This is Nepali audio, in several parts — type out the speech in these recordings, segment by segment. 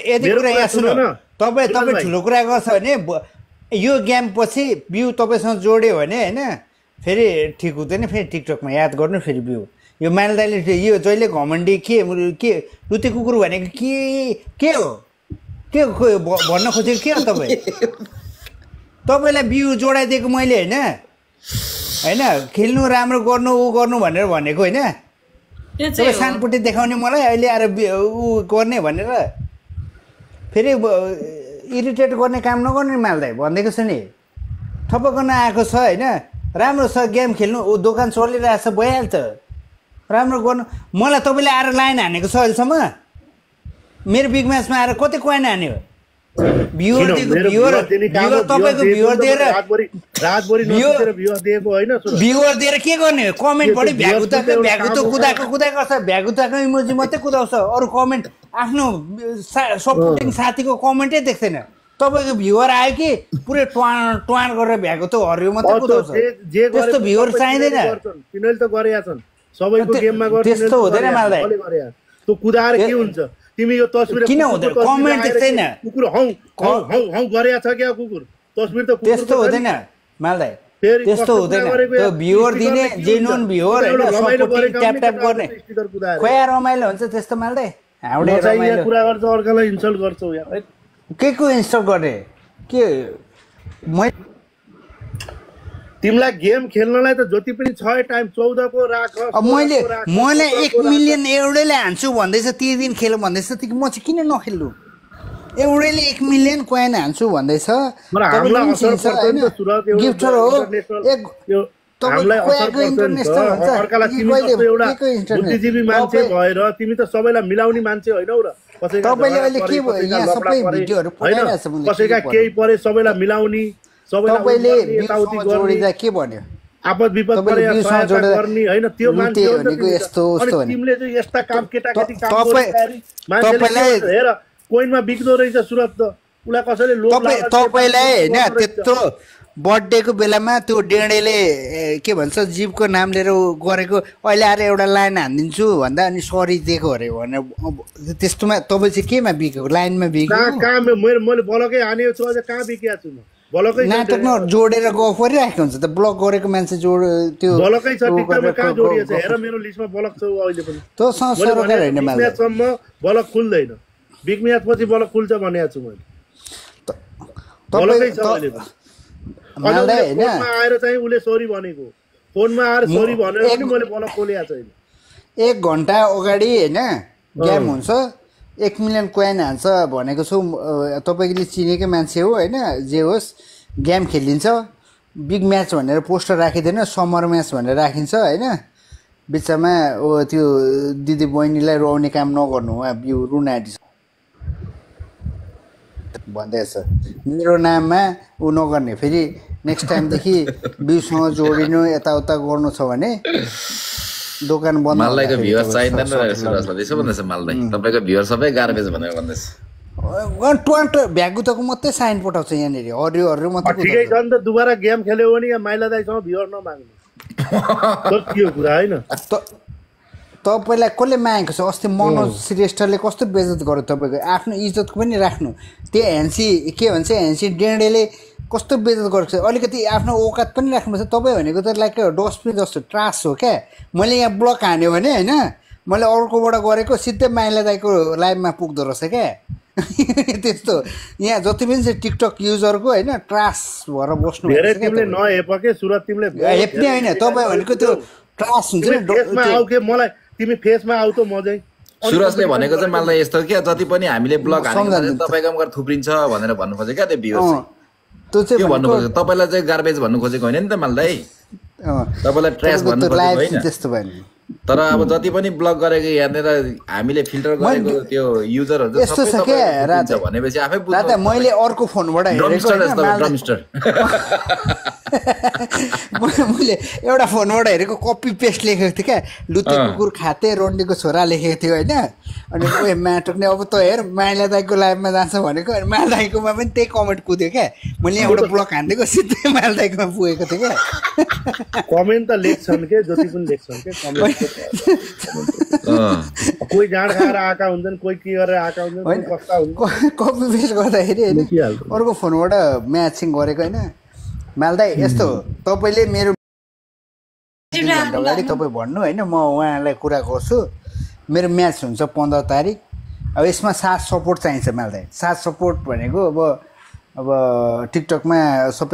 यदि कुरा यहाँ सुन्नु तपाईँ ठुलो कुरा गर्छ भने यो गेम पछि भ्यू तपाईँसँग जोड्यो भने होइन फेरि ठिक हुँदैन फेरि टिकटकमा याद गर्नु फेरि भ्यू यो माइलदाले यो जहिले घमण्डी के लुते कुकुर भनेको के हो भन्न खोजेको के हो तपाईँलाई भ्यू जोडाइदिएको मैले होइन खेल्नु राम्रो गर्नु ऊ गर्नु भनेर भनेको होइन तपाईँ सानपुटी देखाउने मलाई अहिले आएर ऊ गर्ने भनेर फेरि इरिटेट गर्ने काम नगर्ने माल्दै भनिदिएको छ नि ठप्प गर्न आएको छ होइन राम्रो छ गेम खेल्नु ऊ दोकान चलिरहेको छ भइहाल्छ राम्रो गर्नु मलाई तपाईँले आएर लाइन हानेको छ अहिलेसम्म मेरो बिग म्याचमा आएर कति कोइन हान्यो भ्युअर दिएर के गर्ने कमेन्ट पढि भ्यागुतो कुदाएको छ भ्यागुताको इमोजी मात्रै कुदाउँछ अरू कमेन्ट आफ्नो सपोर्टिङ साथीको कमेन्टै देख्दैन तपाईँको भ्युअर आयो कि पुरै ट्वान गरेर भ्यागुतो हरियो मात्रै कुदाउँछ त्यस्तो भ्युअर चाहिँदैन त्यस्तो हुँदैन माल्दा कुदाएर के हुन्छ तिमी यो तस्बिर किन हुँदैन कमेन्ट देख्दैन कुकुर हौ गरेछ क्या कुकुर तस्बिर त त्यस्तो हुँदैन माल्दा त्यस्तो हुँदैन त्यो भ्युअर दिने जेन्युन भ्युअर हैन सपोर्टिङ ट्याप ट्याप गर्ने खोया रमाइलो हुन्छ त्यस्तो माल्दै हाउडे रमाइलो कुरा गर्छ अर्कालाई इन्सल्ट गर्छौ यार के को इन्स्टल गर्ने के तिमीलाई गेम खेल्नलाई त जति पनि 6 टाइम 14 को राख मैले 1 मिलियन एउटैले हान्छु भन्दैछ 3 दिन खेल भन्दैछ त म चाहिँ किन नखेल्नु एउटैले 1 मिलियन कोइन हान्छु भन्दैछ गिफ्टर हो हामीलाई असर पर्छ अर्कालाई तिमी जस्तो एउटा बुद्धिजीवी मान्छे भएर तिमी त सबैलाई मिलाउने मान्छे हैनौ र तपाईले अहिले के यहाँ सबै भिडियोहरु पठाइरहेछ मलाई कसैका केही परे सबैलाई मिलाउने तपाईले यताउति जोडिदा के भन्यो आपद विपद परे सहायता गर्ने हैन त्यो मान्छे भनेको यस्तो उस्तो भने तिमीले चाहिँ यस्ता काम केटाकेटी काम गर्ने मान्छेलाई हेर कोइनमा बिक्दो रहेछ सुरत त उलाई कसैले लोभ लाग्छ तपाईलाई हैन त्यत्रो बर्थडे को बेलामा त्यो डेडेले के भन्छ जीवको नाम लिएर गरेको अहिले आएर एउटा लाइन हान्दिन्छु भन्दा अनि सरी दिएको अरे भनेर त्यस्तोमा तपाईँ चाहिँ केमा बिकेको लाइनमा बिकेको कहाँ मैले बलकै हानेको छु अझ कहाँ बिकेको छु म बलकै नाटकमा जोडेर गफ गरिरहेको हुन्छ त ब्लक गरेको मान्छे जोड त्यो बलकै छ टिकटकमा कहाँ जोडिएको छ हेर मेरो लिस्टमा बलक छ अहिले पनि त्यो सरकार हैन मलाई म्याचसम्म बलक खुल्दैन बिग म्याच पछि बलक खुल्छ भनेको छु मैले बलकै छ अहिले माल्दै हैन फोनमा आएर चाहिँ उले सरी भनेको फोनमा आएर सरी भनेर पनि मैले बलक खोलेको छैन 1 घण्टा अगाडि हैन गेम हुन्छ 1 मिलियन कोइन हान्छ भनेको छु तपाईले चिनेकै मान्छे हो हैन जे होस् गेम खेलिन्छ बिग म्याच भनेर पोस्टर राखिदैन समर म्याच भनेर राखिन्छ हैन बिचमा त्यो दिदी बहिनीलाई रोउने काम नगर्नु उहाँ बिउ रुनाडी भन्दैछ मेरो नाममा उ नगर्ने फेरि नेक्स्ट टाइमदेखि बिउसँग जोडिनु यताउता गर्नु छ भने दोकान बन्द मालदाईको भ्युअर चाहिँदैन रहेछ त्यसो भन्दैछ मालदाई तपाईको भ्युअर सबै गार्बेज भनेर भन्दैछ ट्वान्ट भ्यागुतको मात्रै साइन पठाउँछ यहाँनिर हरियो मात्रै ठिकै छ नि त दुबारा गेम खेल्यो भने यहाँ माइलादाईसँग भ्युअर नमाग्नु त्यो कुरा हैन तपाईलाई कसले मागेको छ अस्ति मनोज श्रेष्ठले कस्तो बेइज्जत गर्यो तपाईको आफ्नो इज्जतको पनि राख्नु त्यो ह्यान्सी के भन्छ ह्यान्सी डेन्डेले कस्तो बेइज्जत गरेको छ अलिकति आफ्नो औकात पनि राख्नुपर्छ तपाईँ भनेको त लाइक डस्टबिन जस्तो ट्रास हो क्या मैले यहाँ ब्लक हान्यो भने हैन मैले अर्कोबाट गरेको सिधै माइला दाइको लाइभमा पुग्दो रहेछ क्या त्यस्तो यहाँ जति पनि चाहिँ टिकटक युजरको हैन ट्रास भएर बस्नु धेरै तिमीले नहेप के सुरत तिमीले हेप्ने हैन तपाईँ भनेको त्यो ट्रास हुन्छ नि फेसमा आउ के मलाई तिमी फेसमा आउ त मजै सुरजले भनेको चाहिँ मलाई यस्तो के जति पनि हामीले ब्लग हानेको तपाईको गएर थुप्रिन्छ भनेर भन्नु खोजे क्या त्यो भ्युअर्स त्यो चाहिँ भन्नु खोजे तपाईलाई चाहिँ गार्बेज भन्नु खोजेको हैन नि त मालदाई तपाईलाई ट्र्यास भन्नु खोजेको हैन त्यस्तो भएन तर अब जति पनि ब्लग गरेको यहाँनिर हामीले फिल्टर गरेको त्यो युजरहरु यस्तो छ के राजा भनेपछि आफै बुझ्नु राजा मैले अर्को फोनबाट हेरेको ड्रमस्टर मैले एउटा फोनबाट हेरेको कपी पेस्ट लेखेको थिएँ क्या लुते कुकुर खाते रोन्डीको छोरा लेखेको थियो हैन अनि ओए म्याटर नै अब त हेर माइला दाईको लाइभमा जान्छ भनेको अनि माइला दाईकोमा पनि त्यही कमेन्ट कुद्यो क्या मैले एउटा ब्लक हानिदिएको सिधै माइला दाईकोमा पुगेको थियो क्या कमेन्ट त लेख्छन् के जति पनि लेख्छन् के कमेन्ट कोही जाँड खाएर आएका हुन्छन् कोही के गरेर आएका हुन्छन् कोही कस्ता हुन्छ कपी पेस्ट गर्दाखेरि होइन अर्को फोनबाट म्याचिङ गरेको होइन माइला दाई यस्तो तपाईँले मेरो अगाडि तपाईँ भन्नु होइन म उहाँलाई कुरा गर्छु मेरो म्याच हुन्छ 15 तारिक अब यसमा साथ सपोर्ट चाहिन्छ मलाई साथ सपोर्ट भनेको अब टिकटकमा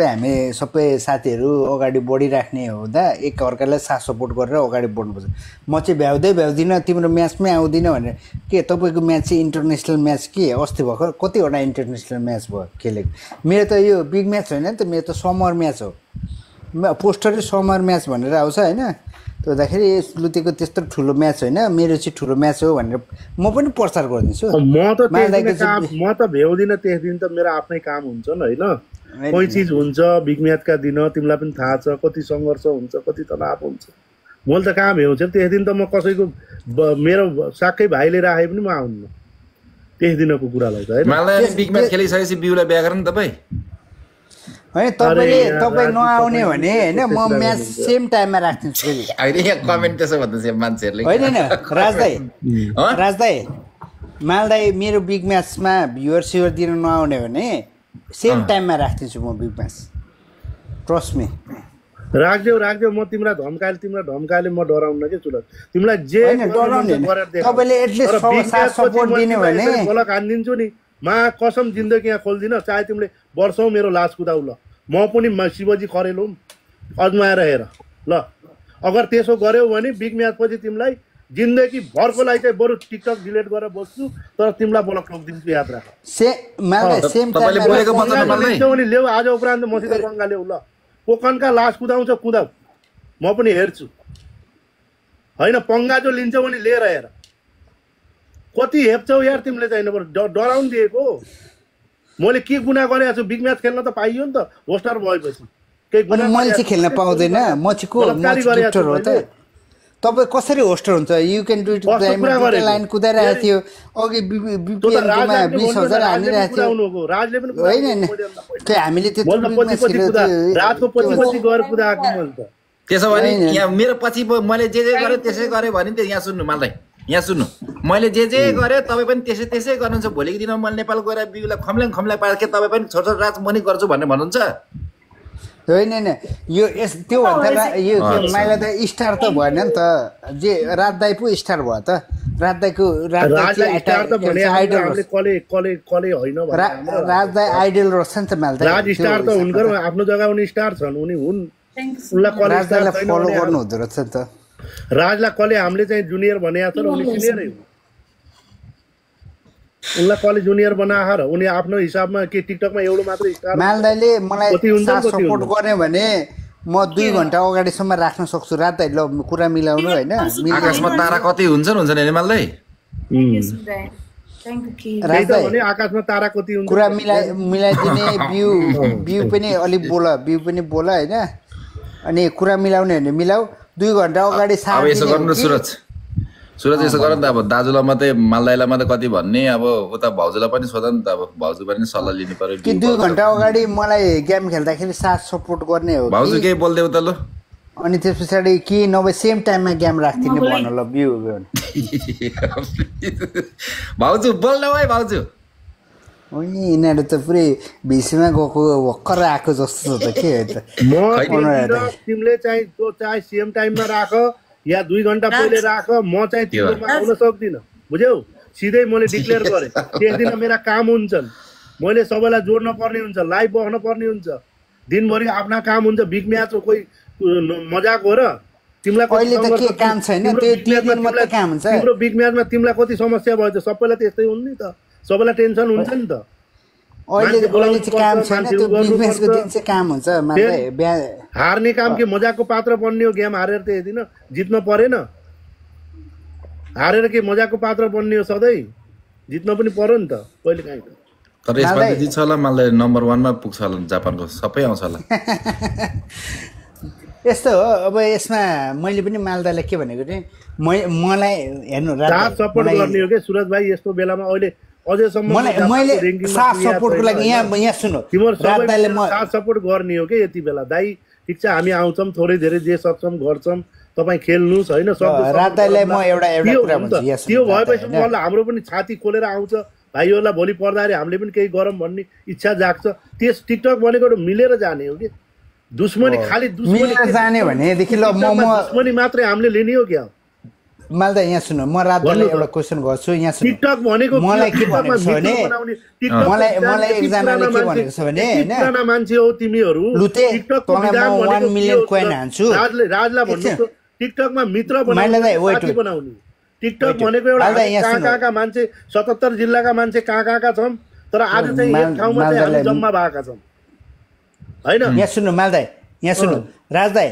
हामी सबै साथीहरू अगाडि बढिराख्ने हुँदा एक अर्कालाई साथ सपोर्ट गरेर अगाडि बढ्नुपर्छ म चाहिँ भ्याउँदिनँ तिम्रो म्याचमै आउँदिनँ भनेर के तपाईँको म्याच चाहिँ इन्टरनेसनल म्याच के अस्ति भर्खर कतिवटा इन्टरनेसनल म्याच भयो खेलेको मेरो त यो बिग म्याच होइन नि त मेरो त समर म्याच हो पोस्टरै समर म्याच भनेर आउँछ होइन त्यो हुँदाखेरि लुतेको त्यस्तो ठुलो म्याच होइन मेरो चाहिँ ठुलो म्याच हो भनेर म पनि प्रचार गरिदिन्छु म त भ्याउँदिनँ त्यस दिन त मेरो आफ्नै काम हुन्छ नि होइन कोही चिज हुन्छ बिग म्याचका दिन तिमीलाई पनि थाहा छ कति सङ्घर्ष हुन्छ कति तनाव हुन्छ मैले त कहाँ भ्याउँछ त्यस दिन त म कसैको मेरो साक्कै भाइले राखे पनि म आउनु त्यस दिनको कुरालाई त होइन बिग म्याच खेलिसकेपछि बिउलाई बिहा गर्नु तपाईँ होइन तपाईँ नआउने भने होइन म म्याच सेम टाइममा राखिदिन्छु कमेन्ट त्यसो भन्दैछ मान्छेहरूले होइन राजदाई मालदाई मेरो बिग म्याचमा भ्युवर सिवर दिन नआउने भने सेम टाइममा राखिदिन्छु म बिग म्याच ट्रस्ट मी राख्देऊ म तिमीलाई धम्काले म डराउन के चुल तिमीलाई जे तपाईँले एटलिस्ट सपोर्ट दिने भने बलक हानिदिन्छु नि मा कसम जिन्दगी यहाँ खोल्दिनँ चाहे तिमीले वर्षौँ मेरो लास कुदाउ ल म पनि शिवजी खरेलो अजमाएर हेर ल अगर त्यसो गर्यौ भने बिग म्याच पछि तिमीलाई जिन्दगी भरको लागि चाहिँ बरु टिकटक डिलिट गरेर बस्छु तर तिमीलाई ब्लक ठोकिदिन्छु याद राख भने ल्याऊ आज उपरान्त मसित बङ्गा ल्याऊ ल पोकनका लास कुदाउँछ कुदाऊ म पनि हेर्छु होइन पङ्गा जो लिन्छ भने लिएर हेर कति हेप्छौ यार तिमीले चाहिँ डराउनु दिएको मैले के गुना गरेको छु बिग म्याच खेल्न त पाइयो नि त होस्टर भएपछि मैले चाहिँ खेल्न पाउँदैन म चाहिँ को होस्टर हो त तपाईँ कसरी होस्टर हुन्छ you can do it line कुदाइरहेको थियो अघि बिपिएलकोमा 20,000 हानिरहेको थियो होइन हामीले त्यसो भने यहाँ मेरो पछि मैले जे गरेँ त्यसै गरेँ भने त यहाँ सुन्नु मलाई यहाँ सुन्नु मैले जे गरेँ तपाईँ पनि त्यसै गर्नुहुन्छ भोलिको दिनमा मैले नेपाल गएर बिउलाई खम्ल्याङ पार के तपाईँ पनि छोटो राज म नि गर्छु भन्ने भन्नुहुन्छ होइन यो त्यो भन्दा यो माइला त स्टार त भएन नि त जे राजदाई पो स्टार भयो त राजदाईको राजदाई आइडल रहेछ नि त माइला राज स्टार त हुन्कर आफ्नो जग्गा उनी स्टार छन् उनी हुन् राजदाईलाई फलो गर्नु हुँदो रहेछ नि त राजलाई कले हामीले चाहिँ जुनियर भनेको छ र उनी सिनियरै हो उनलाई कले जुनियर बनाएर उनी आफ्नो हिसाबमा के टिकटकमा एउटा मात्र स्टार मालदाईले मलाई सपोर्ट गर्ने भने म 2 घण्टा अगाडिसम्म राख्न सक्छु रातै ल कुरा मिलाउनु होइन आकाशमा तारा कति हुन्छ नि मालदाई आकाशमा तारा कति हुन्छ कुरा मिलाइदिने बिउ पनि अलिक बिउ बोल होइन अनि कुरा मिलाउने भने मिलाऊ 2 घण्टा अगाडि अब यसो गर्नु सुरज यसो गर नि त अब दाजुलाई मात्रै मालदाईलाई मात्रै कति भन्ने अब उता भाउजूलाई पनि सोध नि त अब भाउजू पनि सल्लाह लिनु पर्यो कि 2 घण्टा अगाडि मलाई गेम खेल्दाखेरि साथ सपोर्ट गर्ने हो भाउजू केही बोल्देऊ त ल अनि त्यस पछाडि कि नभए सेम टाइममा गेम राख्दिने भन ल बिउ भाउजू बोल्न है भाउजू होइन यिनीहरू त पुरै भिसीमा गएको भर्खर आएको जस्तो छ त के तिमीले चाहे सेम टाइममा राख या 2 घण्टा पहिले राख म चाहिँ तिमीमा आउन सक्दिनँ बुझ्यौ सिधै मैले डिक्लेयर गरेँ त्यस दिन मेरा काम हुन्छन् मैले सबैलाई जोड्न पर्ने हुन्छ लाइभ बस्न पर्ने हुन्छ दिनभरि आफ्ना काम हुन्छ बिग म्याच हो कोही मजाक हो र तिमीलाई अहिले त के काम छैन त्यो दिन मात्र काम हुन्छ तिम्रो बिग म्याचमा तिमीलाई कति समस्या भयो त सबैलाई त्यस्तै हुन् नि त सबैलाई टेन्सन हुन्छ नि त अहिले चाहिँ काम छैन त्यो बिग म्याचको दिन चाहिँ काम हुन्छ हार्ने काम के मजाकको पात्र बन्ने हो गेम हारेर त हेर्दिन जित्न परेन हारेर के मजाकको पात्र बन्ने हो सधैँ जित्न पनि पर्यो नि त कहिले काहीँ तर यसमा जित्छ होला मलाई नम्बर 1 मा पुग्छ होला जापानको सबै आउँछ होला यस्तो हो अब यसमा मैले पनि मालदालाई के भनेको थिएँ मलाई हेर्नु साथ सपोर्ट गर्ने हो के सुरज भाइ यस्तो बेलामा अहिले अझैसम्म मैले साथ सपोर्टको लागि यहाँ सुन्नु रातदाइले म साथ सपोर्ट गर्ने हो के यति बेला दाइ ठिक छ हामी आउँछौँ थोरै धेरै जे सक्छौँ गर्छौँ तपाईँ खेल्नुहोस् होइन रातदाइलाई म एउटा कुरा भन्छु त्यो भएपछि मलाई हाम्रो पनि छाती खोलेर आउँछ भाइहरूलाई भोलि पर्दाखेरि हामीले पनि केही गरौँ भन्ने इच्छा जाग्छ त्यस टिकटक भनेको मिलेर जाने हो कि दुश्मनी खालि दुश्मनी जाने भनेदेखि ल दुश्मनी मात्रै हामीले लिने हो क्या मालदा यहाँ सुन्नु म रातदाइलाई एउटा क्वेसन गर्छु यहाँ सुन्नु टिकटक भनेको मलाई के भनेको छ भने मलाई एकजनाले के भनेको छ भने हैन मान्छे हो तिमीहरू टिकटकको विधान भनेको 1 मिलियन कोइन हान्छु राजलाई भन्नु टिकटकमा मित्र बनाउने टिकटक भनेको एउटा कहाँ मान्छे 77 जिल्लाका मान्छे कहाँ छौँ तर आज चाहिँ एक ठाउँमा चाहिँ हामी जम्मा भएका छौँ हैन यहाँ सुन्नु मालदाइ यहाँ सुन्नु राजदाइ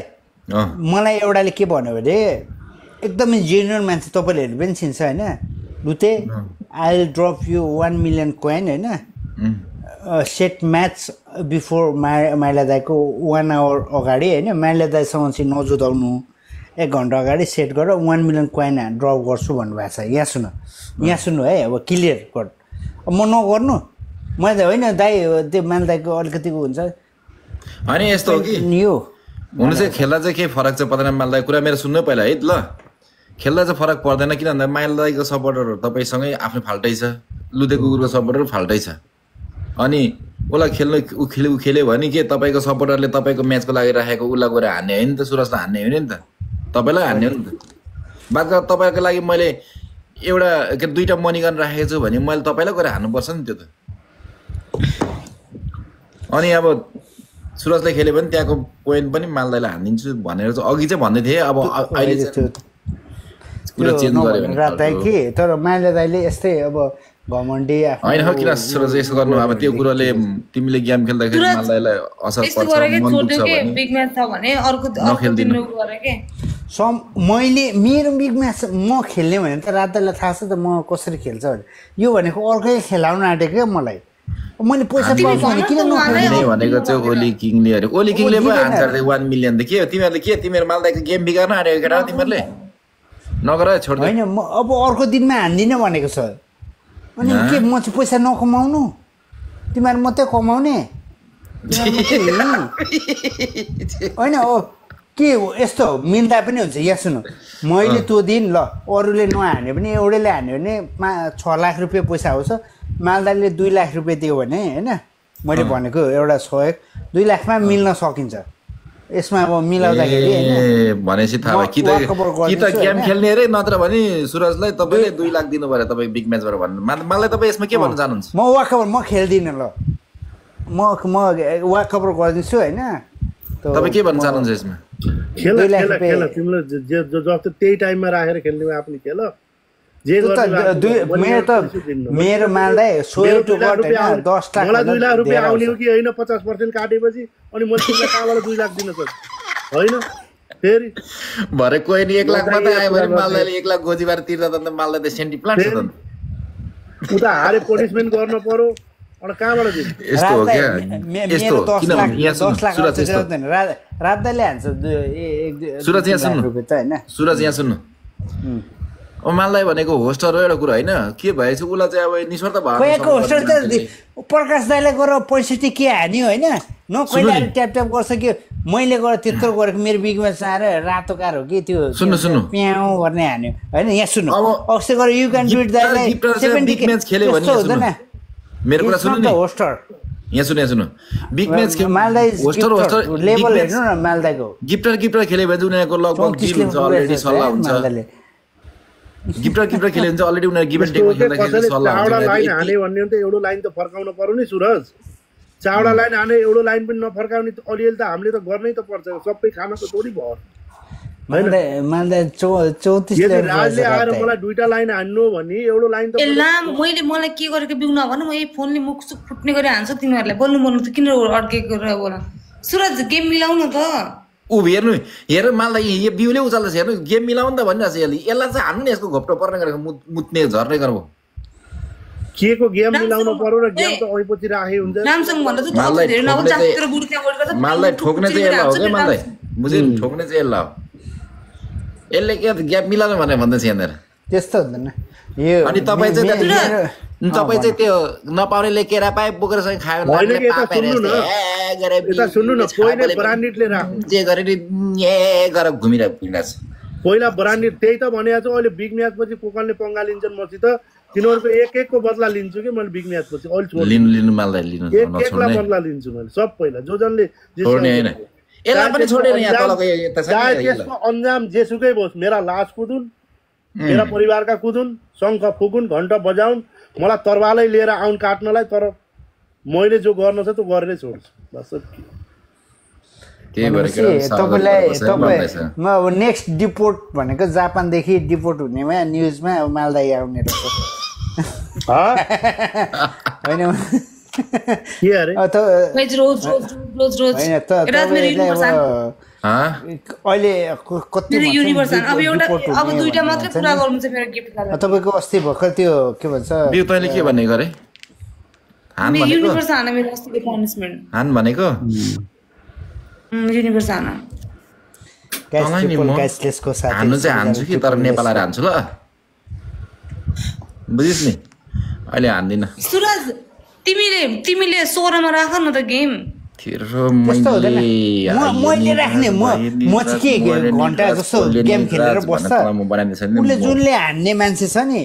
मलाई एउटाले के भन्यो भने एकदमै जेन्युन मान्छे तपाईँले पनि चिन्छ होइन लुते I will drop you 1 million coin होइन सेट म्याच बिफोर माइला दाईको 1 आवर अगाडि होइन माइला दाईसँग चाहिँ नजुदाउनु 1 घन्टा अगाडि सेट गरेर 1 मिलियन कोइन ड्रप गर्छु भन्नुभएको छ यहाँ सुन्नु है अब क्लियर कट म नगर्नु मैले त होइन दाई त्यो माइला दाईको अलिकतिको हुन्छ होइन यस्तो हो कि हुनु चाहिँ खेल्दा चाहिँ के फरक चाहिँ पर्दैन माइला दाई कुरा मेरो सुन्नु पहिला है ल खेल्दा चाहिँ फरक पर्दैन किन भन्दा माइला दाईको सपोर्टरहरू तपाईँसँगै आफ्नो फाल्टै छ लुते कुकुरको सपोर्टर फाल्टै छ अनि उसलाई खेल्नु खेल्यो भने के तपाईँको सपोर्टरले तपाईँको म्याचको लागि राखेको उसलाई गएर हान्ने होइन नि त सुरजलाई हान्ने होइन नि त तपाईँलाई हान्ने हो नि त बादमा तपाईँको लागि मैले एउटा के 2टा मनीगन राखेको छु भने मैले तपाईँलाई गएर हान्नुपर्छ नि त्यो त अनि अब सुरजले खेल्यो भने त्यहाँको पोइन्ट पनि माइला दाईलाई हानिदिन्छु भनेर चाहिँ अघि चाहिँ भन्दै थिएँ अब अहिले कुरा चेन्ज गर्यो भने के तर माइला दाईले यस्तै अब घमण्डी होइन हो किन सुरज यसो गर्नु अब त्यो कुरोले तिमीले गेम खेल्दाखेरि माइला दाईलाई असर पर्छ मन दुख्छ भने बिग म्याच छ भने अर्को दिनु गरे के मैले मेरो बिग म्याच म खेल्ने भने त रातलाई थाहा छ त म कसरी खेल्छ भने यो भनेको अर्कै खेलाउन आँटेको क्या मलाई मैले पैसा पाउँछु भने किन नखेल्ने भनेको चाहिँ ओली किङले अरे ओली किङले पो हान्छ 1 मिलियन त के हो तिमीहरूले के तिमीहरू माइला दाईको गेम बिगार्न आँटेको केटा हो तिमीहरूले नगर छोड्दै होइन म अब अर्को दिनमा हान्दिनँ भनेको छ अनि के म चाहिँ पैसा नकमाउनु तिमीहरू मात्रै कमाउने होइन ओ के यस्तो मिल्दा पनि हुन्छ यहाँ सुन्नु मैले त्यो दिन ल अरूले नहान्यो भने एउटैले हान्यो भने 6 लाख रुपियाँ पैसा आउँछ मालदाले 2 लाख रुपियाँ दियो भने होइन मैले भनेको एउटा सहयोग 2 लाखमा मिल्न सकिन्छ यसमा अब मिलाउँदाखेरि भनेपछि थाहा कि त गेम खेल्ने अरे नत्र भने सुरजलाई तपाईँले 2 लाख दिनु पर्यो तपाईँ बिग म्याचबाट भन्नु मलाई तपाईँ यसमा के भन्न चाहनुहुन्छ म वाकओभर म खेल्दिनँ ल म वाकओभर गरिदिन्छु होइन तपाईँ के भन्न चाहनुहुन्छ यसमा खेल तिमीले जस्तो त्यही टाइममा राखेर खेल्ने आफ्नो खेल मेरो माल्दै 10 लाख मलाई 2 लाख रुपियाँ आउने हो कि होइन 50% काटेपछि अनि मैले तिमीलाई कहाँबाट 2 लाख दिन सक्छु होइन फेरि भरे कोही नि 1 लाख मात्रै आयो भने माल्दैले 1 लाख गोजीबार तिर्दा त माल्दै त सेन्टी प्लान्ट छ त उता हारे पनिसमेन्ट गर्न पर्यो अनि कहाँबाट दिन्छ यस्तो हो क्या यस्तो किन यहाँ सुरज रातले हान्छ सुरज यहाँ सुन्नु सुरज यहाँ सुन्नु अब मालदाई भनेको होस्टर हो एउटा कुरा होइन के भएछ उसलाई चाहिँ अब निस्वार्थ भएको होस्टर त प्रकाश दाइले गएर 65 के हान्यो होइन न कहिले ट्याप ट्याप गर्छ कि मैले गएर त्यत्रो गरेको मेरो बिगमा आएर रातो कार हो कि त्यो सुन्नु प्याउ गर्ने हान्यो होइन यहाँ सुन्नु अक्सर गरेर यु क्यान बिट दाइलाई 70 म्याच खेल्यो भने हुँदैन मेरो कुरा सुन्नु नि होस्टर यहाँ सुन्नु बिग म्याच मालदाई होस्टर लेभल हेर्नु न मालदाईको गिफ्टर खेल्यो भने उनीहरूको लगभग डिल हुन्छ अलरेडी सल्लाह हुन्छ गिफ्टर खेल्यो भने चाहिँ अलरेडी उनीहरू गिभ एन्ड टेकमा खेल्दाखेरि सल्लाह हुन्छ चावडा लाइन हाने भन्ने त एउटो लाइन त फर्काउन पर्यो नि सुरज चावडा लाइन हाने एउटो लाइन पनि नफर्काउने अलिअलि त हामीले त गर्नै त पर्छ सबै खाना त थोरै भयो मालदाई 34 राजले आएर मलाई 2टा लाइन हान्नु भने एउटो लाइन त मैले मलाई के गरेको बिउन भन म यही फोनले मुख सुख फुट्ने गरी हान्छु तिमीहरूलाई बोल्नु त किन अड्केको बोल सुरज गेम मिलाउनु त हेर मालदाई यो बिउले उचाल्दैछ हेर्नु गेम मिलाउनु त भनिरहेको छ यसलाई चाहिँ हान्नु नि यसको घोप्टो पर्ने गरेको मुत्ने झर्ने गर्नु के को गेम मिलाउनु पर्यो र गेम त अहिले पछि राखे हुन्छ मालदाई ठोक्ने चाहिँ यसलाई हो क्या बुझ्यो नि ठोक्ने चाहिँ यसलाई हो यसले के ग्याप मिलाउनु भने भन्दैछ यहाँनिर त्यस्तो हुँदैन यो अनि तपाईँ चाहिँ त्यो नपाउनेले केरा पाए बोकेर सँग खायो जे गरे गरेर घुमिरहेको छ पहिला ब्रान्डेड त्यही त भनेको छु अहिले बिग म्याच पछि कोकनले पंगा लिन्छन् मसित तिनीहरुको एक को बदला लिन्छु कि मैले बिग म्याच पछि अहिले छोड्नु लिनु माल्दै लिनु एकला बदला लिन्छु मैले सब पहिला जो जनले छोड्ने हैन यसलाई पनि छोडेर यहाँ तलको यता छ त्यसको अन्जाम जेसुकै होस् मेरा लास कुदुन मेरा परिवारका कुदुन शंख फुकुन घण्टा बजाउन मलाई तरवालै लिएर आउन काट्नलाई तर मैले जो गर्न छ त्यो गरेरै छोड्छु बस तपाईँ म अब नेक्स्ट डिपोर्ट भनेको जापानदेखि डिपोर्ट हुनेमा न्युजमा अब माल्दै आउने रहेछ होइन के अरे अहिले तपाईँको अस्ति भर्खर त्यो के भन्छ तैँले के भन्ने गरे हान भनेको युनिभर्स हान हान्नु चाहिँ हान्छु कि तर नेपाल आएर हान्छु ल बुझिस् नि अहिले हान्दिन सुरज तिमीले 16 मा राख न त गेम मैले राख्ने म चाहिँ के घन्टा जस्तो गेम खेलेर बस्छ उसले जुनले हान्ने मान्छे छ नि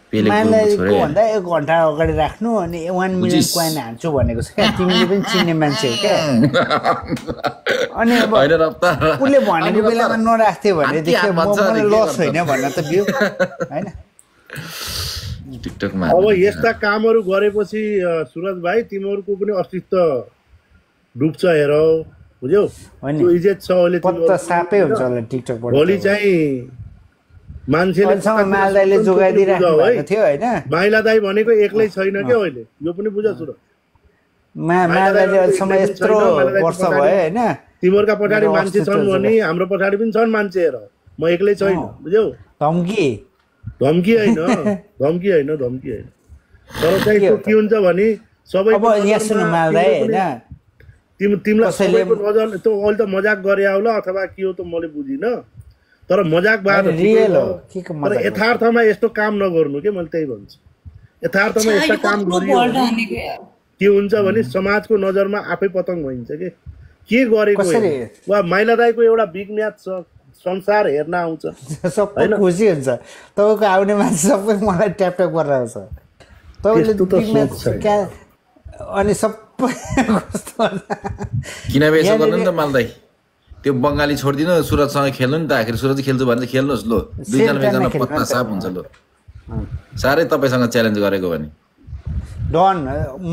भन्दा 1 घन्टा अगाडि राख्नु अनि 1 मिलियन कोइन हान्छु भनेको छ क्या तिमीले पनि चिन्ने मान्छे हो क्या अनि अब उसले भनेको बेलामा नराख्थ्यो भनेदेखि मलाई लस होइन भन्न त बिउ होइन अब यस्ता कामहरू गरेपछि सुरज भाइ तिमीहरूको पनि अस्तित्व डुब्छ हेर बुझ्यौ त्यो इज्जत छ अहिले पत्ता सापै हुन्छ होला टिकटकबाट भोलि चाहिँ मान्छेले मालदाईले जोगाइदिरहेको भएको थियो हैन माइला दाइ भनेको एक्लै छैन के अहिले यो पनि बुझ सुरज मालदाईले अहिलेसम्म यत्रो वर्ष भयो हैन तिमीहरूका पछाडि मान्छे छन् भने हाम्रो पछाडि पनि छन् मान्छे हेर म एक्लै छैन बुझ्यौ धम्की होइन तर चाहिँ के हुन्छ भने सबै अब यहाँ सुन्नु मालदाई हैन तिमीलाई सबैको नजर त्यो अहिले त मजाक गरे होला अथवा के हो त मैले बुझिन तर मजाक बाद तर यथार्थमा यस्तो काम नगर्नु के मैले त्यही भन्छु यथार्थमा यस्ता काम गरियो के हुन्छ भने समाजको नजरमा आफै पतंग भइन्छ के गरेको वा माइला दाइको एउटा बिग म्याच छ संसार हेर्न आउँछ सबै खुसी हुन्छ तपाईको आउने मान्छे सबै मलाई ट्याप ट्याप गरेर आउँछ तपाईले बिग म्याच अनि सबै किन बेसो गर्नु नि त माल्दै त्यो बंगाली छोड्दिनु सुरजसँग खेल्नु नि त आखिर सुरज खेल्छु भने चाहिँ खेल्नुस् लो दुईजना पत्ता साफ हुन्छ लो सारै तपाईसँग च्यालेन्ज गरेको भने डन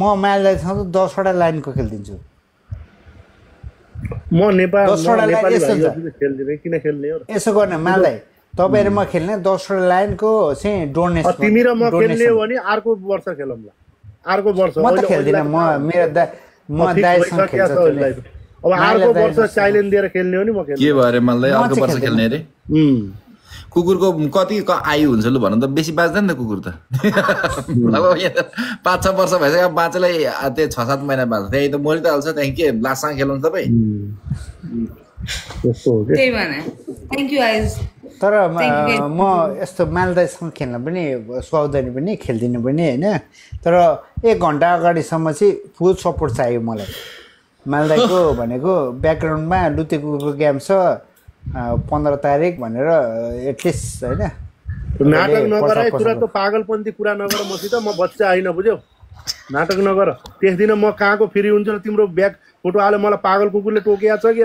म मालदाईसँग 10 वटा लाइनको खेल्दिन्छु म नेपाल खेल्दिनँ किन खेल्ने हो यसो गर्ने मालदाई तपाईहरु म खेल्ने 10 वटा लाइनको चाहिँ डोनेसन तिमी र म खेल्ने हो भने अर्को वर्ष खेलौँला अर्को वर्ष म त खेल्दिन मेरो दाइसँग खेल्छु अब अर्को वर्ष च्यालेन्ज दिएर खेल्ने हो नि म खेल्ने के भरे मालदाई अर्को वर्ष खेल्ने रे कुकुरको कति आयु हुन्छ लु भन त बेसी बाँच्दैन नि त कुकुर त अब 5-6 वर्ष भइसक्यो बाँचेलाई त्यो 6-7 महिना बाँच्छ त्यही त मरि त हाल्छ त्यही के लाससँग खेल्नु तपाईँ त्यही भने थ्यांक यू गाइस तर म यस्तो मालदाईसँग खेल्न पनि सुहाउँदैन पनि खेल्दिनँ पनि हैन तर 1 घण्टा अगाडिसम्म चाहिँ फुल सपोर्ट चाहियो मलाई मालदाईको भनेको ब्याकग्राउन्डमा लुते कुकुरको गेम छ 15 तारिक भनेर एटलिस्ट हैन नाटक नगर है तुरन्त पागलपन्ती कुरा नगर मसित म बच्चा हैन बुझ्यौ नाटक नगर त्यस दिन म कहाँको फ्री हुन्छ तिम्रो ब्याक फोटो हाले मलाई पागल कुकुरले टोकिया छ के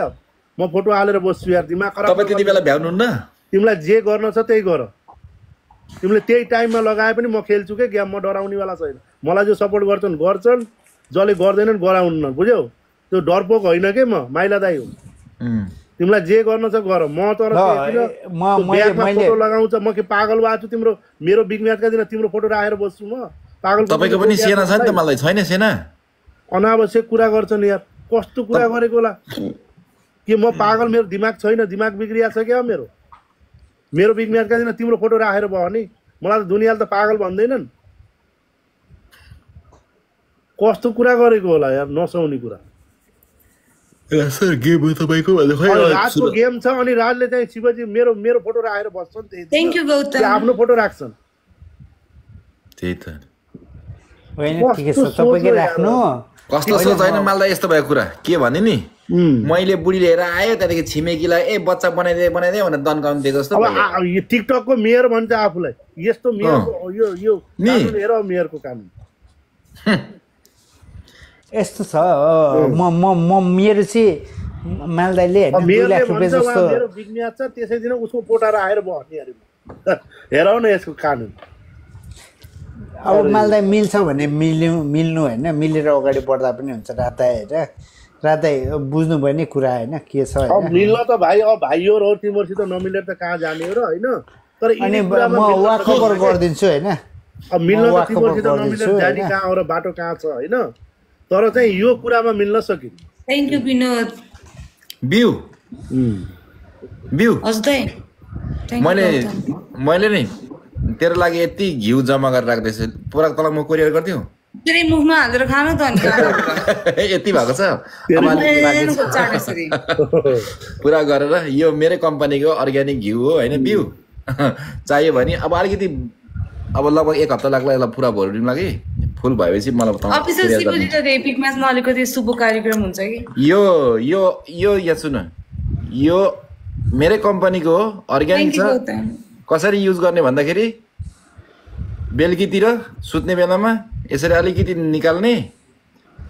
म फोटो हालेर बस्छु यार दिमाग खराब तपाई त्यति बेला भ्याउनुहुन्न तिमीलाई जे गर्न छ त्यही गर तिमीले त्यही टाइममा लगाए पनि म खेल्छु के गेम म डराउने वाला छैन मलाई जो सपोर्ट गर्छन् जसले गर्दैनन् गराउन्न बुझ्यौ त्यो डरपोक होइन के म माइला दाइ हो तिमीलाई जे गर्न छ गर म तर फोटो लगाउँछ म के पागल भएको छु तिम्रो मेरो बिग म्याचका दिन तिम्रो फोटो राखेर बस्छु म पागल तपाईको पनि सेना छ नि त मलाई छैन सेना अनावश्यक कुरा गर्छन् यार कस्तो कुरा गरेको होला के म पागल मेरो दिमाग छैन दिमाग बिग्रिया छ क्या मेरो बिग म्याचका दिन तिम्रो फोटो राखेर भयो नि मलाई त दुनियाले त पागल भन्दैनन् कस्तो कुरा गरेको होला यार नसौनी कुरा सर गेम हो तपाईँको भन्दा खै राजको गेम छ अनि राजले चाहिँ शिवजी मेरो मेरो फोटो राखेर बस्छन् थ्याङ्क यू गौतम आफ्नो फोटो राख्छन् त्यही त होइन ठिकै छ तपाईँकै राख्नु कस्तो सोच होइन माल्दा यस्तो भएको कुरा के भने नि मैले बुढी लिएर आयो त्यहाँदेखि छिमेकीलाई ए बच्चा बनाइदे भनेर दन्काउनु दिएको जस्तो अब टिकटकको मेयर भन्छ आफूलाई यस्तो मेयर यो कानुन हेर मेयरको कानुन यस्तो छ म मेरो चाहिँ मालदाईले होइन 2 लाख रुपियाँ जस्तो मेरो बिग्निया छ त्यसै दिन उसको फोटो राखेर बस्ने अरे हेरौ न यसको कानुन अब मालदाई मिल्छ भने मिल्नु होइन मिलेर अगाडि बढ्दा पनि हुन्छ रातै बुझ्नुभयो नि कुरा होइन के छ अब मिल्न त भाइ अब भाइयो र तिमीहरूसित नमिलेर त कहाँ जाने हो र होइन तर अनि म वाकओभर गरिदिन्छु होइन अब मिल्न त तिमीहरूसित नमिलेर जाने कहाँ हो र बाटो कहाँ छ होइन तर चाहिँ यो कुरामा मिल्न सकिन्छ थ्याङ्क यू विनोद बिउ हजुर मैले नि तेरो लागि यति घिउ जम्मा गरेर राख्दैछु पुरा तँलाई म कोरियर गरिदिउँ फेरि मुखमा हालेर खानु त अनि यति भएको छ पुरा गरेर यो मेरै कम्पनीको अर्ग्यानिक घिउ हो होइन बिउ चाहियो भने अब अलिकति अब लगभग 1 हप्ता लाग्ला यसलाई पुरा भरिदिनु लागि फुल भएपछि मलाई अलिकति शुभ कार्यक्रम हुन्छ कि यो यहाँ सुन यो मेरै कम्पनीको हो अर्ग्यानिक छ कसरी युज गर्ने भन्दाखेरि बेलुकीतिर सुत्ने बेलामा यसरी अलिकति निकाल्ने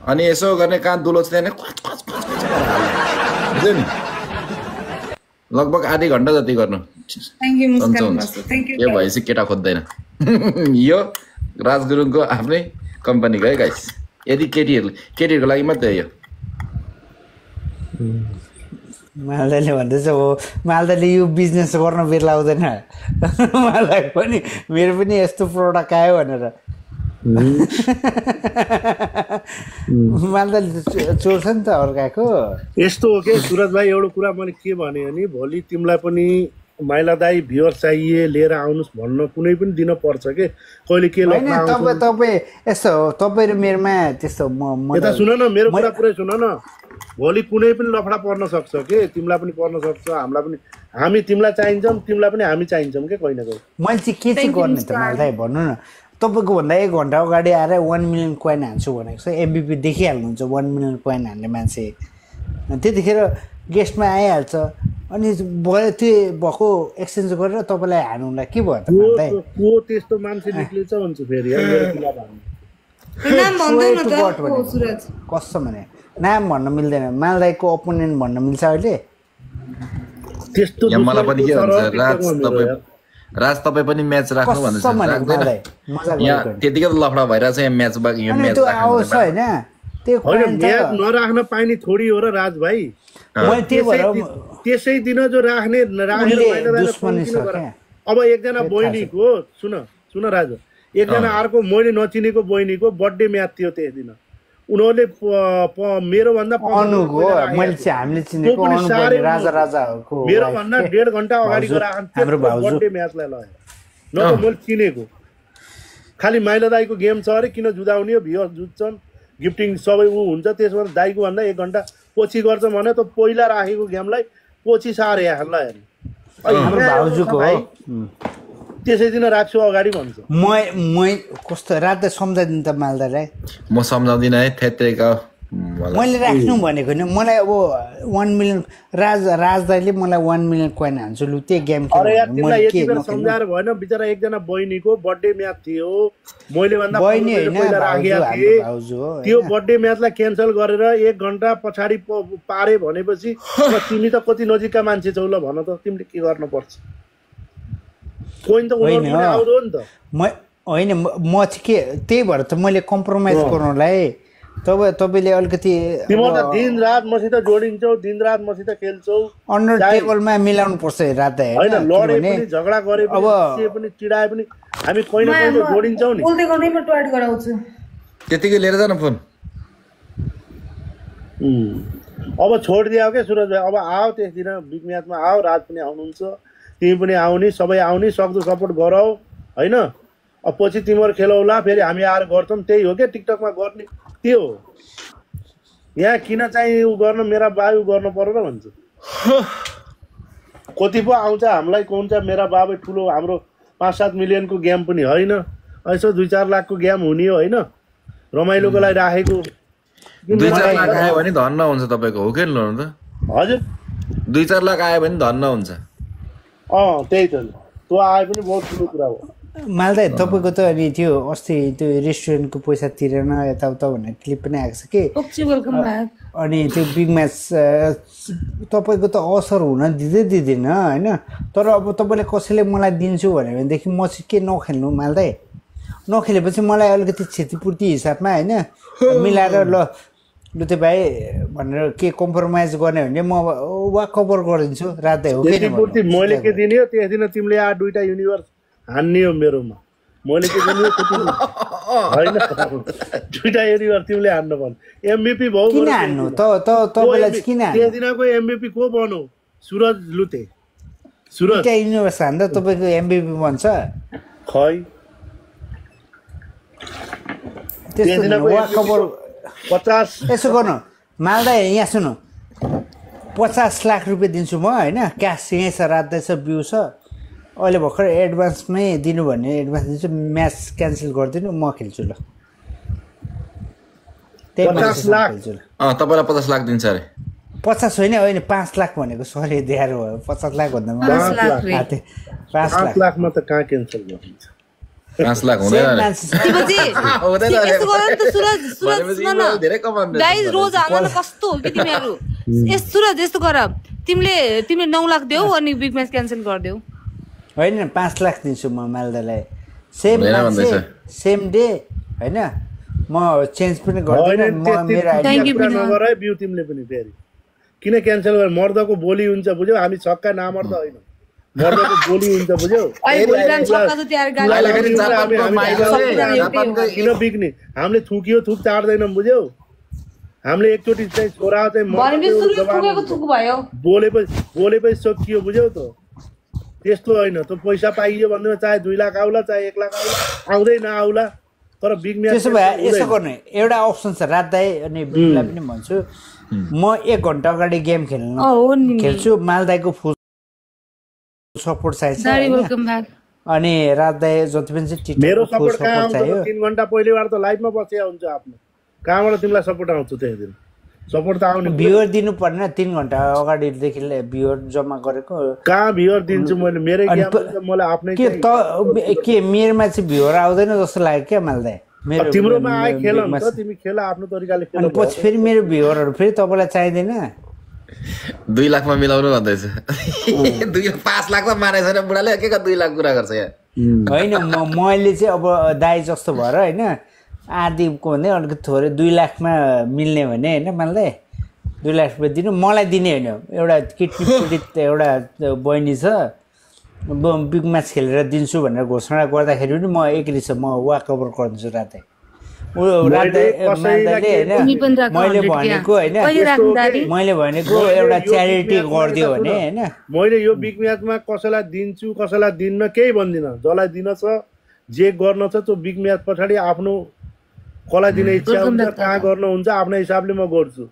अनि यसो गर्ने कहाँ दुलो छ त्यहाँ बुझ्यो नि लगभग आधी घन्टा जति गर्नु यो भएपछि केटा खोज्दैन यो राज गुरुङको आफ्नै कम्पनीको है गाइस यदि केटीहरूको लागि मात्रै यो मालदाले भन्दैछ हो मालदाले यो बिजनेस गर्न बेला आउँदैन मलाई पनि मेरो पनि यस्तो प्रोडक्ट आयो भनेर मालदाले चोर्छ नि त अर्काको यस्तो हो कि सुरज भाइ एउटा कुरा मैले के भने नि भोलि तिमीलाई पनि माइला दाई भ्युअर चाहिए लिएर आउनुहोस् भन्न कुनै पनि दिन पर्छ के कहिले के तपाईँ यस्तो तपाईँ र मेरोमा त्यस्तो यता सुन न मेरो कुरा पुरै सुन न भोलि कुनै पनि लफडा पर्न सक्छ के तिमीलाई पनि पर्न सक्छ हामीलाई पनि हामी तिमीलाई चाहिन्छौँ तिमीलाई पनि हामी चाहिन्छौँ के कहिले कहिले मैले चाहिँ के चाहिँ गर्ने त मालदाई भन्नु न तपाईँको भन्दा 1 घन्टा अगाडि आएर 1 मिलियन कोइन हान्छु भनेको छ एमबिपी देखिहाल्नुहुन्छ 1 मिलियन कोइन हान्ने मान्छे त्यतिखेर गेस्टमा आइहाल्छ अनि भयो त्यो भएको एक्सचेन्ज गरेर तपाईँलाई हान्नुलाई के भयो त मालदाई को त्यस्तो मान्छे निक्लिन्छ भन्छु फेरि कसम भने नाम भन्न मिल्दैन मालदाईको अपोनेन्ट भन्न मिल्छ अहिले त्यस्तो मलाई पनि के भन्छ राज तपाईँ पनि म्याच राख्नु भन्दैछ त्यतिकै त लफडा भइरहेछ यहाँ म्याच आओस् होइन म्याच नराख्न पाइने थोडी हो र राज भाइ त्यसै दिन जो राख्ने अब एकजना बहिनीको सुन राज एकजना अर्को मैले नचिनेको बहिनीको बर्थडे म्याच थियो त्यस दिन उनीहरूले मेरोभन्दा मेरोभन्दा 1.5 घन्टा अगाडिको बर्थडे म्याचलाई लगायो न त मैले चिनेको खालि माइला दाईको गेम छ अरे किन जुदाउने हो भ्युअर्स जुत्छन् गिफ्टिङ सबै ऊ हुन्छ त्यसमा दाईको भन्दा 1 घन्टा पछि गर्छ भने त पहिला राखेको गेमलाई पछि सारे हाल्ला त्यसै दिन राख्छु अगाडि भन्छ म कस्तो रात सम्झाइदिनु त मालदालाई म सम्झाउँदिनँ है थेत्रेका मैले राख्नु भनेको नि मलाई अब 1 मिलियन राजदाईले मलाई 1 मिलियन कोइन हान्छु लु त्यो गेम सम्झाएर भएन बिचरा एकजना बहिनीको बर्थडे म्याच थियो मैले भन्दा त्यो बर्थडे म्याचलाई क्यान्सल गरेर 1 घन्टा पछाडि पारे भनेपछि तिमी त कति नजिकका मान्छे छौ ल भन त तिमीले के गर्न पर्छ कोइन त आउँदो नि त होइन म चाहिँ के त्यही भएर त मैले कम्प्रोमाइज गर्नुलाई तपाईले अलिकति तिम्रो त दिनरात मसित जोडिन्छौ दिनरात मसित खेल्छौ अन्डर टेबलमा मिलाउनु पर्छ रात हैन लडे पनि झगडा गरे पनि के पनि चिडाए पनि हामी कहिले कहिले जोडिन्छौ नि बोल्दै गर्दै म ट्वाइट गराउँछु त्यतिकै लिएर जान फोन अब छोडिदियो के सुरज भाइ अब आऊ त्यस दिन बिग म्याचमा आऊ राज पनि आउनुहुन्छ तिमी पनि आउने सबै आउने सक्दो सपोर्ट गरौ हैन अब पछि तिमीहरु खेलौला फेरि हामी आएर गर्छौं त्यही हो के टिकटकमा गर्ने त्यो यहाँ किन चाहिँ उ गर्न मेरा बाबु गर्नु पर्यो र भन्छु कति पो आउँछ हामीलाई कोन्छ मेरा बाबु ठुलो हाम्रो 5-7 मिलियनको गेम पनि होइन यसो 2-4 लाखको गेम हुने हो होइन रमाइलोको लागि राखेको 2-4 लाख आयो भने धन्न हुन्छ तपाईँको हो कि ल त हजुर 2-4 लाख आयो भने धन्न हुन्छ त्यही त त्यो आए पनि बहुत ठुलो कुरा हो माल्दा तपाईँको त अनि त्यो अस्ति त्यो रेस्टुरेन्टको पैसा तिरेन यताउता भन्ने क्लिप पनि आएको छ कि अनि त्यो बिग म्याच तपाईँको त असर हुन दिँदैन होइन तर अब तपाईँले कसैले मलाई दिन्छु भन्यो भनेदेखि म चाहिँ के नखेल्नु माल्दै नखेलेपछि मलाई अलिकति क्षतिपूर्ति हिसाबमा होइन मिलाएर लु त्यो भाइ भनेर के कम्प्रोमाइज गर्ने भने म वा कभर गरिदिन्छु रातै हो क्षतिपूर्ति मैले के दिने हो त्यस दिन तिमीले आ 2टा युनिभर्स हान्ने हो मेरोमा मैले के दिने होइन 2टा युनिभर्स तिमीले हान्नु पर्ने एमभीपी भयो किन हान्नु तपाईँलाई चाहिँ किन त्यस दिनको एमभीपी को बनो सुरज लुते सुरज 2टा युनिभर्स हान्दा तपाईँको एमभीपी बन्छ खै त्यस्तो वा कभर 50 यसो गर्नु माल्दा यहाँ सुन्नु 50 लाख रुपियाँ दिन्छु म होइन क्यास यहीँ छ रात्दै छ बिउ छ अहिले भर्खर एडभान्समै दिनु भने एडभान्स दिन्छु म्याच क्यान्सल गरिदिनु म खेल्छु ल 50 लाख तपाईँलाई 50 लाख दिन्छ अरे 50 होइन 5 लाख भनेको सरी दिएर भयो 50 लाख भन्दा 5 लाखमा त कहाँ क्यान्सल गरिन्छ 5 लाख हुँदैन रोज आउन कस्तो हो कि तिमीहरू सुरज यस्तो गर तिमीले 9 लाख देऊ अनि बिग म्याच क्यान्सल गरिदेऊ होइन 5 लाख दिन्छु म माल्दालाई सेम डे होइन म चेन्ज पनि गर्दिनँ म मेरो नगर है बिउ तिमीले पनि फेरि किन क्यान्सल गर मर्दको बोली हुन्छ बुझ्यौ हामी छक्का नामर्द होइन मर्दको बोली हुन्छ बुझ्यौ किन बिग्ने हामीले थुकियो थुक चाड्दैनौँ बुझ्यौ हामीले एकचोटि चाहिँ छोरा चाहिँ बोलेपछि सकियो बुझ्यौ त त्यस्तो होइन त पैसा पाइयो भन्दैमा चाहे 2 लाख आउला चाहे 1 लाख आउला आउँदै नआउला तर बिग म्याच त्यसो भए यसो गर्ने एउटा अप्सन छ रातै अनि बिगलाई पनि भन्छु म 1 घन्टा अगाडि गेम खेल्छु मालदाईको फुल सपोर्ट चाहिन्छ अनि रातै जति पनि चाहिँ मेरो सपोर्ट चाहियो 3 घन्टा पहिलेबाट त लाइभमा बसेको हुन्छ आफ्नो कहाँबाट तिमीलाई सपोर्ट आउँछ त्यही दिन सपोर्ट त आउने भ्युअर दिनु पर्ने 3 घन्टा अगाडिदेखि भ्युअर जम्मा गरेको कहाँ भ्युअर दिन्छु मैले मेरै गेम मलाई आफ्नै के मेरोमा चाहिँ भ्युअर आउँदैन जस्तो लाग्यो क्या माल्दा तिम्रोमा आए खेल नि त तिमी खेल आफ्नो तरिकाले खेल अनि पछि फेरि मेरो भ्युअरहरु फेरि तपाईलाई चाहिदैन 2 लाखमा मिलाउनु भन्दैछ 5 लाखमा मारे छैन बुढाले के 2 लाख कुरा गर्छ यहाँ हैन मैले चाहिँ अब दाइ जस्तो भएर हैन आदिको भन्दै अलिकति थोरै 2 लाखमा मिल्ने भने हैन मान्दै 2 लाख रुपैयाँ दिनु मलाई दिने हैन एउटा किडनी पीडित एउटा बहिनी छ बिग म्याच खेलेर दिन्छु भनेर घोषणा गर्दाखेरि पनि म एग्री छ म वाक ओभर गरिदिन्छु रातै मैले भनेको एउटा च्यारिटी गरिदियो भने हैन मैले यो बिग म्याचमा कसैलाई दिन्छु कसैलाई दिन्न केही भन्दिन जसलाई दिन छ जे गर्न छ त्यो बिग म्याच पछाडि आफ्नो कसलाई दिने इच्छा हुन्छ कहाँ गर्न हुन्छ आफ्नो हिसाबले म गर्छु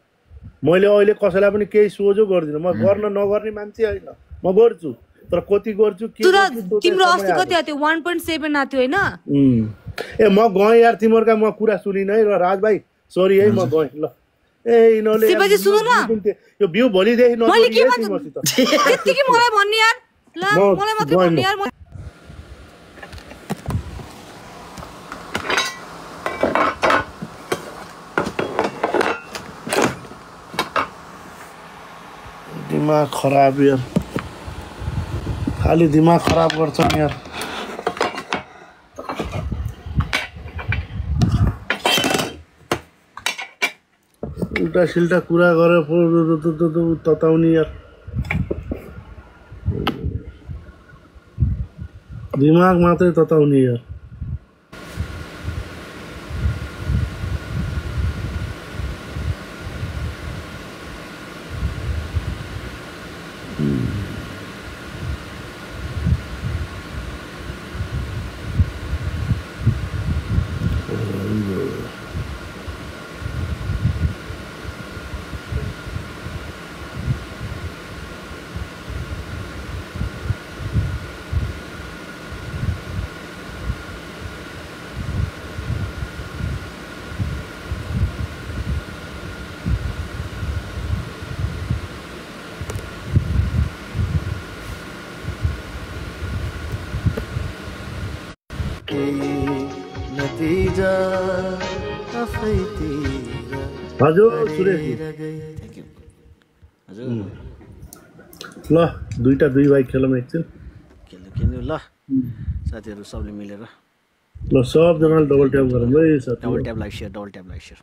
मैले अहिले कसैलाई पनि केही सोझो गर्दिन म गर्न नगर्ने मान्छे हैन म गर्छु तर कति गर्छु के तिम्रो अस्ति कति आथ्यो 1.7 आथ्यो हैन ए म गएँ यार तिमीहरुका म कुरा सुनिन है र राज भाइ सरी है म गएँ ल ए इनले शिवजी सुन न यो भ्यू भोलि देखि न मैले के भन्छु त्यतिकै मलाई भन्नी यार ल मलाई मात्र भन्नी यार दिमाग खराब यार खाली दिमाग खराब गर्छन् यार उल्टा सिल्टा कुरा गरेर तताउने यार दिमाग मात्रै तताउने यार हजुर सुरेशजी थ्याङ्क यू हजुर ल दुईटा दुई भाइ खेलौँ एकछिन खेल्नु ल साथीहरू सबले मिलेर ल सबजनाले डबल ट्याप गरौँ है साथी double tap like share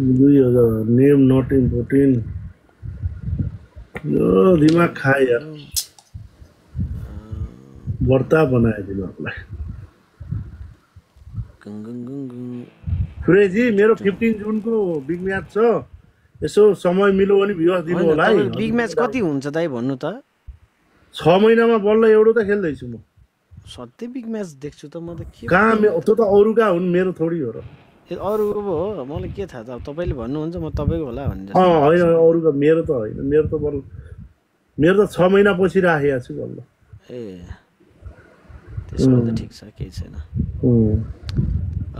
2000 name not important यो दिमाग खाए यार वर्ता बनायो दिमागलाई सुरेशजी मेरो 15 जुनको बिग म्याच छ यसो समय मिल्यो भने भ्युअर्स दिनु होला है बिग म्याच कति हुन्छ दाइ भन्नु त 6 महिनामा बल्ल एउटा त खेल्दैछु म सधैँ बिग म्याच देख्छु त म त के कहाँ त्यो त अरूका हुन् मेरो थोडी हो र अरू हो मलाई के थाहा त अब तपाईँले भन्नुहुन्छ म तपाईँको होला भनेर होइन अरूका मेरो त होइन मेरो त बल्ल मेरो त 6 महिना पछि राखेको छु बल्ल ए त्यसो त ठिक छ केही छैन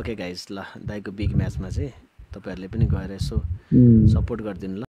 ओके गाइज ल दाइको बिग म्याचमा चाहिँ तपाईँहरूले पनि गएर यसो सपोर्ट गरिदिनु ल